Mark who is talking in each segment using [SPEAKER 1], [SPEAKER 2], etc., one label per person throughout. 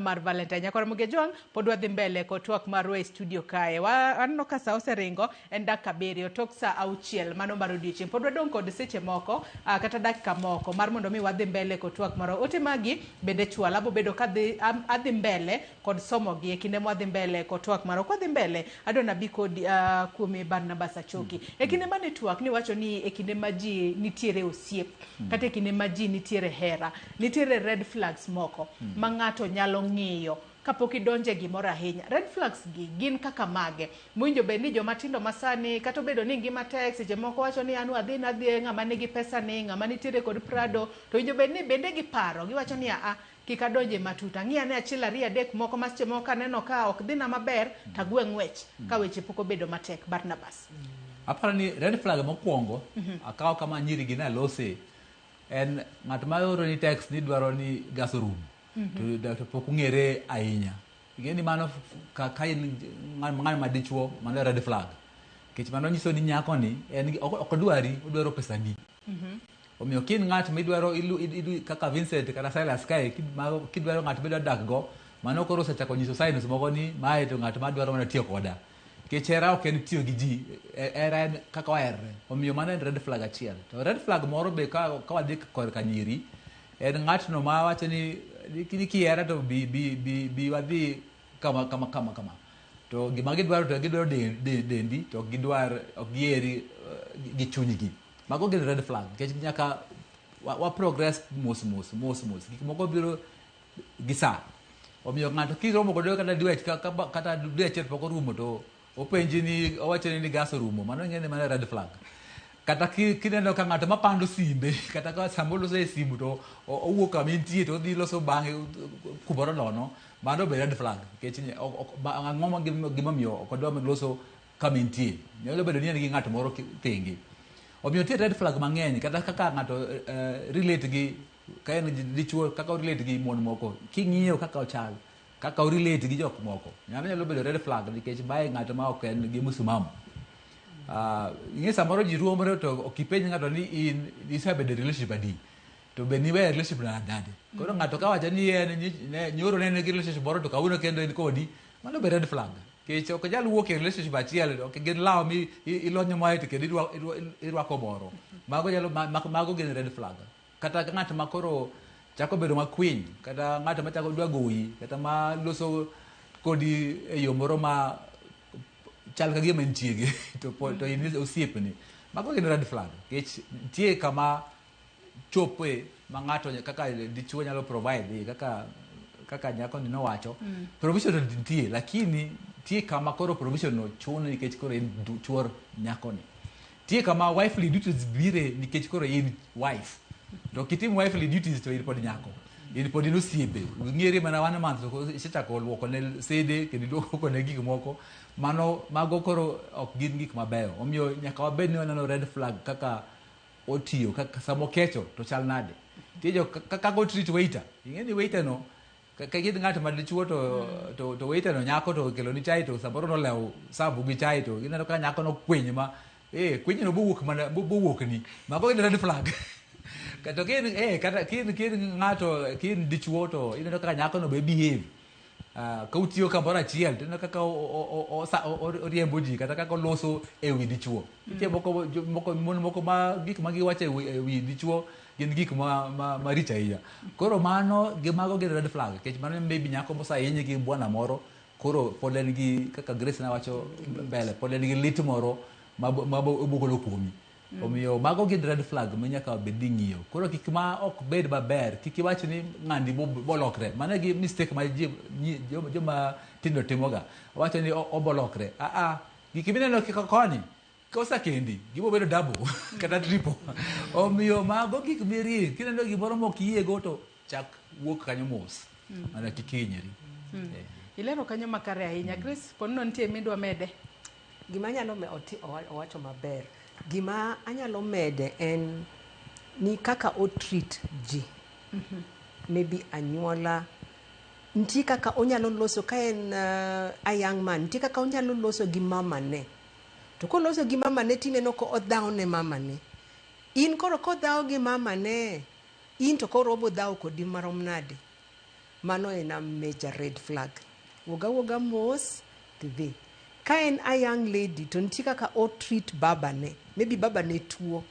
[SPEAKER 1] Mar Valentine. Nyakwar Mugejwang' pod wadhi mbele kod twak marwa e studio kae. Waneno ka sa oseringo en dakika 7 tok sa 6 mano mar odiochieng'. Pod wadong' kod seche moko kata dakika moko mar mondo mi wadhi mbele kod twak marwa. Ote magi bende chwal abo bedo kadhi adhi mbele kod somogi e kinde mwadhi mbele kod twak marwa. Kwadhi mbele adwa nabi kodi kuomi Barnabas Achoki. E kinde mane twak niwacho ni e kinde ma ji nitiere osiep kata e kinde ma ji nitiere hera nitiere red flags moko ma ng'ato nyalo ng'iyo kapok idonje gimoro ahinya. Red flags gi gin kaka mage? Mowinjo bed ni joma tindo masani kata obedo ni ngima tek seche moko wacho ni an wadhi nadhi ng'ama nigi pesa ni ng'ama nitiere kod Prado to winjo bed ni bende giparo giwacho ni aa kik adonje matut ang'i ane achiel ariyo adek moko ma seche moko kaneno ka ok dhina maber to agwe ng'wech ka weche pok obedo matek. Barnabas.
[SPEAKER 2] Aparo ni red flag mokwongo akawo kama nyiri gi nalose en ng'at ma oro ni text ni dwaro ni gas orumo to pok ung'ere ahinya. Ing'e ni mano ka in ng'at ma dichuo mano red flag. Nikech mano nyiso ni nyako ni en ok odwari odwaro pesani. Omiyo ka in ng'at midwaro kaka Vincent kata Silas kae kidwaro ng'at midwa dak go mano koro osechako nyiso signs moko ni mae to ng'at madwaro mana tiyo koda. Nikech hera ok en tiyo gi ji, hera en kaka waherre. Omiyo mano en red flag achiel. To red flag moro be ka wadhi korka nyiri, en ng'atno ma wacho ni kihera to bi bi bi bi wadhi kama kama kama kama. To gima gidwaro to gidwaro dendi to ok gidwar ok giheri gi chunygi. Mago gin red flag nikech nyaka wa progress mos mos mos mos. Gik moko biro gi sa. Omiyo ng'ato kiromo kode kata dwe kata dwe achiel pok orumo to openji ni owacho ni gas orumo mano ing'e ni mano red flag. Kata kineno ka ng'ato mapando simbe kata ka sama oloso e simu to owuok kama intie to odhi loso bang'e kumoro nono mano be red flag nikech ang'o gimomiyo ok odwa loso kama intie. Nyalo bedo ni en gi ng'at moro thenge. Omiyo nitie red flag mang'eny kata kaka ng'ato relate gi ka en dichuo kaka o relate gi mon moko king'iyo kaka ochal kaka o relate gi jok moko nyalo nyalo bedo red flag nikech mae ng'at ma ok en gi msimamo. Ing'e samoro ji ruomre to ok ipenj ng'ato ni in isebedo e relationship adi to be niweyo relationship nade. Koro ng'ato kawacho ni en nyoro ne en gi relationship moro to kawuono kendo en kodi mano be red flag. Nikech ok inyal wuok e relationship achiel ok gin law mi ilonyo mae to kendo irwako moro. Mago nyalo mago gin red flag. Kata ng'at ma koro chako bedo makwiny kata ng'at ma chako dwa goyi kata ma loso kodi e yo moro ma chal ka gima en chiege to in osiepni. Mago gin red flag nikech nitie kama chope ma ng'ato kaka dichuo nyalo provide kaka nyako ni nowacho provision to nitie lakini nitie kama koro provision no chuno nikech koro in chuor nyako ni. Nitie kama wifely duties bire nikech koro in wife. To kitim wifely duties to in pod nyako. In pod in osiepe. Ung'ere mana one month to isechako luoko ne sede kendo iluoko ne gik moko. Mano mago koro ok gin gik mabeyo. Omiyo nyaka wabed ni waneno red flag kaka otiyo kaka sama okecho to chal nade. Nitie jo kaka o treat waiter. Ing'e ni waiter no ka in ng'at ma dichuo to waiter no nyako to okelo ni chai to samoro nolewo serve gi chai to ineno ka nyako no kwiny ma kwiny no bowuok mana bowuok ni. Mago gin red flag. Kata ka in kata ka in ng'ato ka in dichuo to ineno kaka nyako no be behave. Ka utiyo kamoro achiel to ineno kaka oriembo ji kata kaka oloso e wi dichuo. Nitie moko mon moko ma gik ma giwacho e wi dichuo gin gik maricho ahinya. Koro mano gi mago gin red flag nikech mano maybe nyako mosehinyi gi bwana moro koro pod en gi kaka Grace nawacho mbele pod en gi lit moro ma obogolo kuomi. Omiyo mago gin red flag ma nyaka bed ni ing'iyo. Koro gik ma ok bed maber kik iwach ni ng'ani bolokre. Mano e mistake ma joma tindo timoga. Wacho ni obolokre. Gik mineno koni kosekendi gibiro bedo double kata triple. Omiyo mago gik miring kineno gimoro mok iyiego to chak wuok kanyo mos mana kik ihinyri.
[SPEAKER 1] Ilero kanyo makare ahinya. Grace, ponono nitie midwa mede?
[SPEAKER 3] Gima anyalo owacho maber. Gima anyalo mede en ni kaka o treat ji. Maybe anyuola nitie kaka onyalo loso ka en a young man nitie kaka onyalo loso gi mamane. To koloso gi mamane tineno ka odhawo ne mamane. In koro kodhawo gi mamane, in to koro obo dhawo kodi marom nade? Mano en a major red flag. Wuog awuoga mos tidhi. Ka en a young lady to nitie kaka o treat babane. Maybe babane tuo.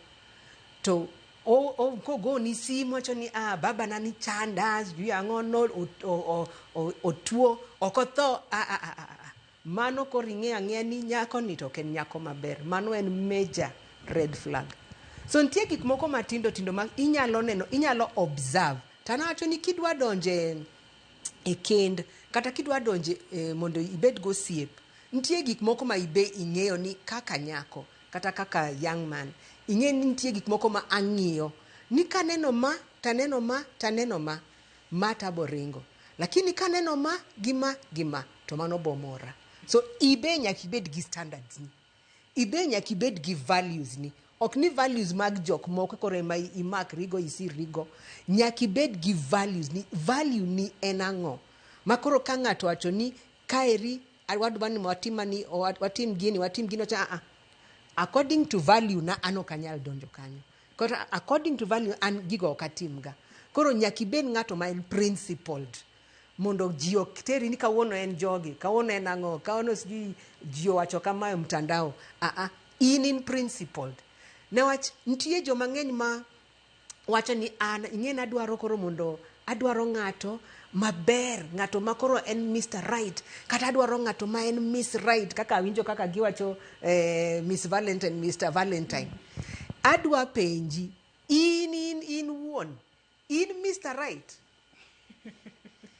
[SPEAKER 3] To kogoni simu wacho ni ah, babana ni chanda, sijui ang'o no, otuo, ok otho. Ah, ah, ah, ah, ah. Mano koro ing'eyo ang'eya ni nyako ni to ok en nyako maber. Mano en major red flag. So nitie gik moko matindo tindo ma inyalo neno, inyalo observe. To an awacho ni kidwa donje e kend kata kidwa donje mondo ibed gosiep, nitie gik moko ma ibe ing'eyo ni kaka nyako kata kaka young man, ing'e ni nitie gik moko ma ang'iyo ni kaneno ma taneno ma taneno ma ma tabo ringo, lakini kaneno ma gi ma gi ma to mano bomora. So ibe nyaka ibed gi standards ni, ibe nyaka ibed gi values ni. Ok ni values mag jok moko koro ema imakrigo isirrigo. Nyaka ibed gi values ni. Value ni en ang'o? Ma koro ka ng'ato wacho ni kaeri wadwa ni watim ani, watim gini, watim gini, wacho, ah, ah. According to value na an ok anyal donjo kanyo. Koro according to value an gigo ok atimga. Koro nyaka ibed ng'ato ma en principled. Mondo ji ok teri ni kawuono en jogi, kawuono en ang'o, kawuono sijui ji owacho kamae e mtandao. Ah, ah, in principled. Newach nitie joma ng'eny ma wacho ni an ing'e ni adwaro koro mondo adwaro ng'ato maber, ng'ato ma koro en Mr. Right, kata adwaro ng'ato ma en Miss Right, kaka awinjo kaka giwacho Miss Valentine, Mr. Valentine. Adwa penji, in wuon, in Mr. Right?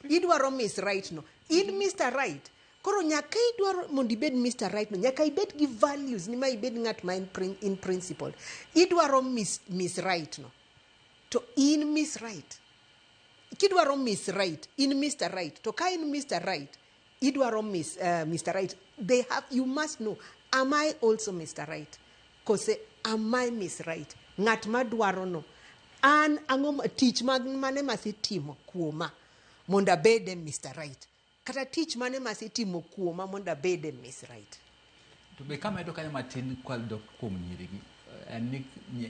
[SPEAKER 3] Idwaro Miss Right no, in Mr. Right? Koro nyaka idwaro mondo ibed Mr. Right no, nyaka ibed gi values ni ma ibed ng'at ma in principle. Idwaro Miss Right no, to in Miss Right. Kidwaro Miss Right, in Mr. Right. To ka in Mr. Right, idwaro Mr. Right. You must know, am I also Mr. Right? Kose, am I Miss Right? Ng'at madwaro no. An ang'o tich mag mane masetimo kuoma mondo abede Mr. Right? Kata tich mane masetimo kuoma mondo abede Miss Right?
[SPEAKER 2] To be kamedo kanyo matin kwadok kuom nyirigi, en ni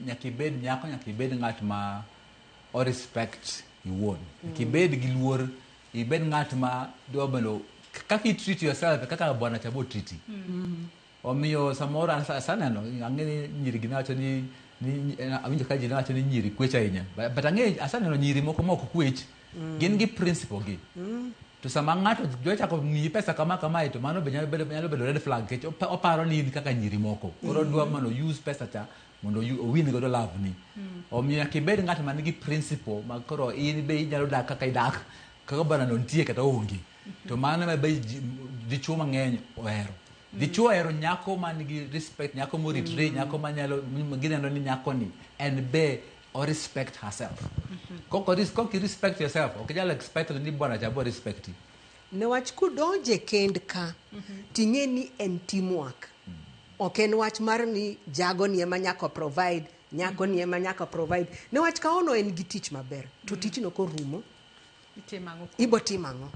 [SPEAKER 2] nyaka ibed nyako, nyaka ibed ng'at ma o respect iwuon. Nyaka ibed gi luor, ibed ng'at ma dwa mondo kaka i treat yourself, kaka bwana cha bo treat. Omiyo samoro an asaneno, ang'e ni nyiri gi newacho ni, awinjo ka ji newacho ni nyiri kwech ahinya. But ang'e asaneno nyiri moko ma ok kwech, gin gi principle gi. To sama ng'ato dwa chako miyi pesa kama kamae, to mano be nyalo bedo red flag, nikech oparo ni in kaka nyiri moko. Koro odwa mondo use pesa cha mondo owin godo love ni. Omiyo nyaka ibed ng'at man gi principle ma koro in be inyalo dak kaka idak, kaka bwana no nitie kata onge. To mano ema be dichuo mang'eny ohero. Dichuo ohero nyako man gi respect, nyako moritre, nyako manyalo, gineno ni nyako ni en be o respect herself. Kok i respect yourself, ok inyal expect ni bwana cha bo respect.
[SPEAKER 3] Newach kudonje kend ka, ting'e ni en teamwork. Ok en wach mar ni jago ni ema nyaka provide, nyako ni ema nyaka provide. Newach kaono en gi tich maber, to tijno korumo,
[SPEAKER 1] Itimo ang'o?
[SPEAKER 3] Ibo timo ang'o?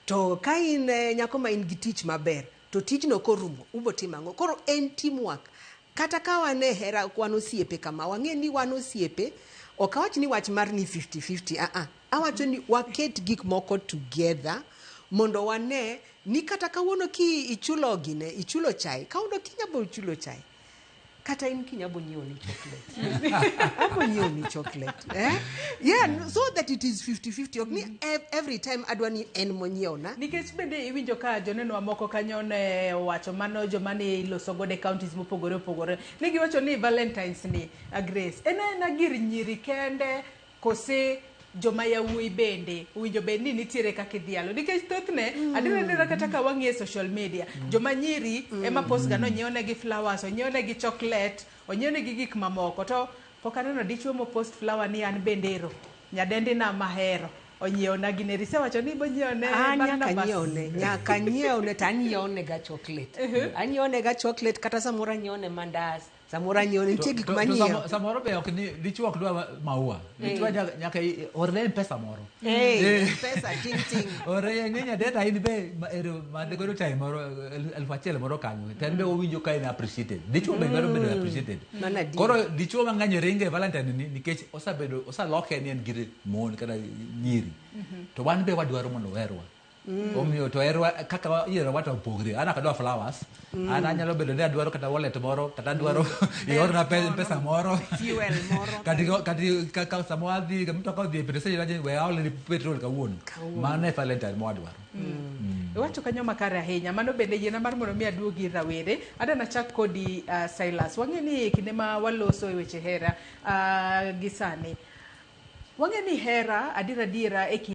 [SPEAKER 3] To ka in nyako ma in gi tich maber, to tijno korumo, ubo timo ang'o? Koro en teamwork. Kata ka wan e hera, wan osiepe kama, wang'e ni wan osiepe, ok awach ni wach mar ni 50-50, ah, ah. Awacho ni waket gik moko together mondo wane ni kata kawuono ki ichulo gine, ichulo chai, kawuono kinyabo chulo chai. Kata in kinyabo nyiewo ni chocolate. Abo nyiewo ni chocolate. Yeah, so that it is 50-50. Ok ni every time adwa ni en monyiewo na.
[SPEAKER 1] Nikech bende iwinjo ka joneno moko kanyo ne owacho mano joma ne iloso godo e counties mopogore opogore. Ne giwacho ni Valentine's ni, Grace, en aena gir nyiri kende kose joma yawuoyi bende owinjo bed ni nitiere kaka idhialo. Nikech thothne, adiera adiera kata ka wang'iyo e social media, joma nyiri ema post ga ni onyiewnegi flowers, onyiewnegi chocolate, onyiewnegi gik mamoko. To pok aneno dichuo mo post flower ni an bende ero, nyadendina mahero, onyiewna gini. Isewacho ni ibonyiewne
[SPEAKER 3] Ah, nyaka
[SPEAKER 1] Barnabas.
[SPEAKER 3] nyiewne, nyaka nyiewne, to anyiewne ga chocolate. Anyiewne ga chocolate, kata samoro anyiewne mandas. Samoro anyiewo nitie gik
[SPEAKER 2] To- to
[SPEAKER 3] manyiewo.
[SPEAKER 2] Samoro be ok ni dichuo ok dwa maua. Dichuo nyaka orne pesa moro.
[SPEAKER 3] Hey,
[SPEAKER 2] Eh.
[SPEAKER 3] pesa ting ting.
[SPEAKER 2] Ore ng'eny adeta in be ero madhe godo chai moro 1000 moro kanyo. To en be owinjo ka en appreciated. Dichuo be dwaro bedo appreciated.
[SPEAKER 3] Mano adier.
[SPEAKER 2] Koro dichuo mang'eny ringe e Valentine ni nikech osebedo osaloke ni en gir mon kata nyiri. To wan be wadwaro mondo oherwa. Omiyo to herwa kaka ihero to opogre. An ok adwar flowers. An anyalo bedo ni adwaro kata wallet moro kata adwaro iorna pesa moro.
[SPEAKER 3] Fuel moro.
[SPEAKER 2] Kati ka sama wadhi mtoka odhi e petrol station wacho ni we aolni petrol kawuono.
[SPEAKER 3] Kawuono.
[SPEAKER 2] Mano e Valentine mwadwaro.
[SPEAKER 1] Iwacho kanyo makare ahinya. Mano bende yiena mar mondo mi aduogi ir rawere. Adwa nachak kodi, Silas. Wang'e ni kinde ma waloso e weche hera gi sani, wang'e ni hera adier adiera e